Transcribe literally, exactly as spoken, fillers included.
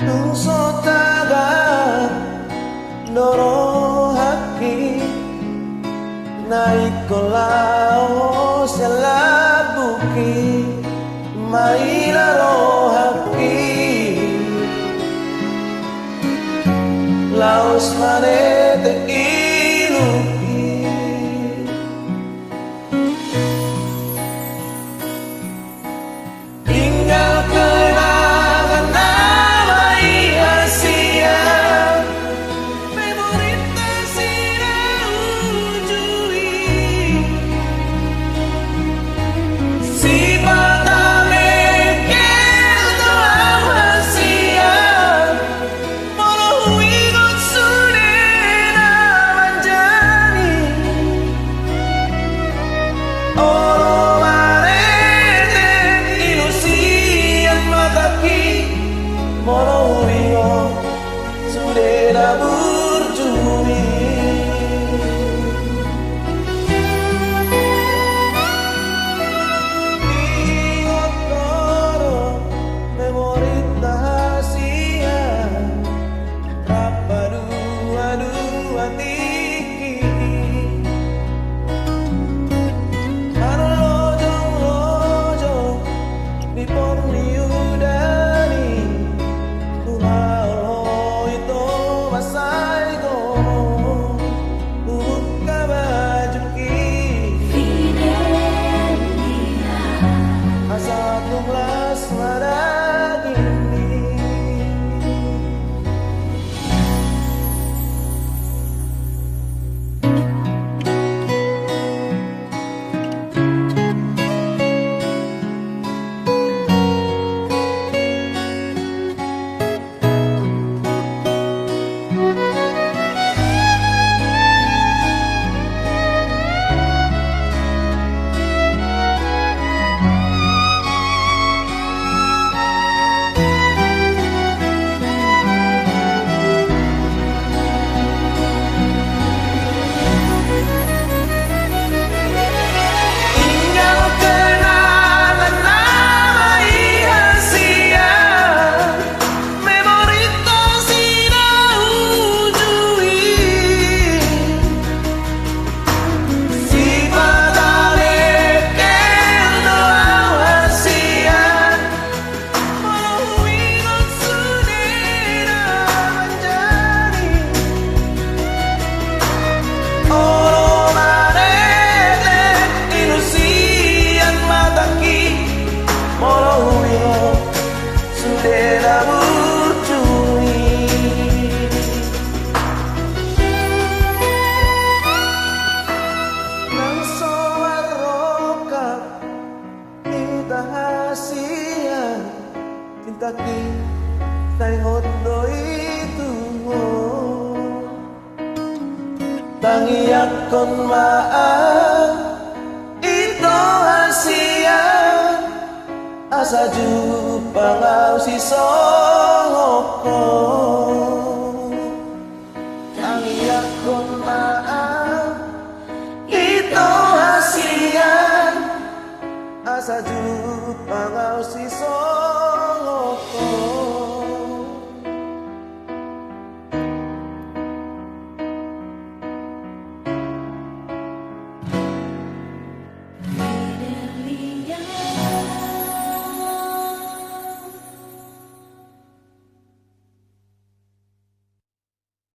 Tung so tagan do rohangki, na ingkon laho sian lambungki, maila rohangki laos manetek inumki. Tinggal kenangan nama i hasian, memori ta sinaujui. Sipata mengkel do au hasian, molo huingot sude na manjani. Olo marete ilu sian matangki, molo huingot sude na burju i. Ingot do memori ta hasian, rap paduadua tingki. Marlojong-lojong di por ni udan i, huhaholhoi do mansai gomos, hubuka bajungki. Fidelia. Asa tung las ma dagingmi. Tinggal kenangan nama i hasian, memori ta sinaujui. Sipata mengkel do au hasian, molo huingot sude na manjani. Olo marete ilu sian matangki, molo huingot sude na burju i. Nang so marrongkap hita hasian, cintaki sai hot do i tu ho. Tangiangkon ma au ito hasian, asa jumpang au sisongon ho. Tangiangkon ma au ito hasian, asa